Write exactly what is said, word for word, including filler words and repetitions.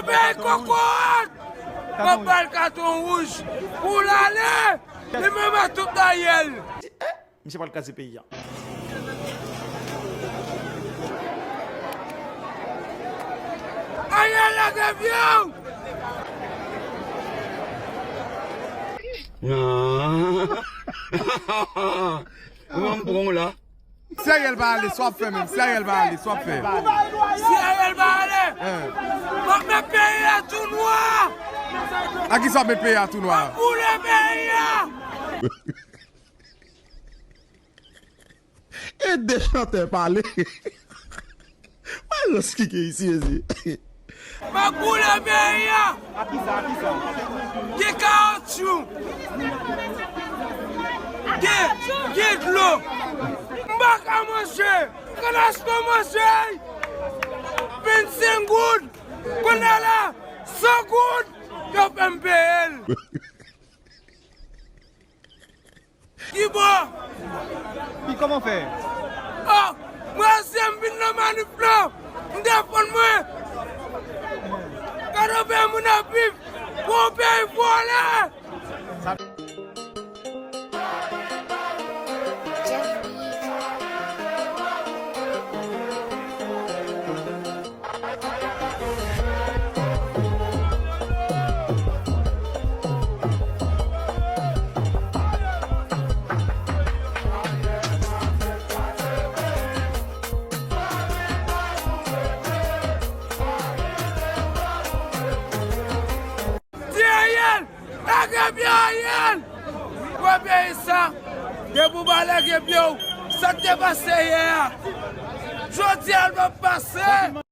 Peyi kokorat! M ap ba l katon wouj pou l ale, li menm ak tout dayè l. Misye pral kraze peyi a. Ariel lage vye w! Ou ban m pran w la. Si Ariel pa ale, sa w ap fè menm? Si Ariel pa ale, sa w ap fè? Si Ariel pa ale, m ap met peyi a tou nwa. A ki sa w ap met peyi a tou nwa? M ap boule peyi a. E de chantè pale. Mwen rans ki gen isi, mezi. M ap boule peyi a. A ki sa, a ki sa? Gen kawotchou. Gen, gen dlo. M pa ka manje. Kanasyon manje. Vennsenk goud. Kounye a la, san goud. Yo fè m peye l. Ki bò? Ki kòman fè? Oh, mwen se m vin nan manif lan. M defann mwen. Gade yon peyi moun ap viv. Pou yon peyi vòlè. Ti Ariel! Lage pye Ariel! Wè peyi sa, depi w pa lage pye w, sa k te pase yè a, jodi a l p ap pase.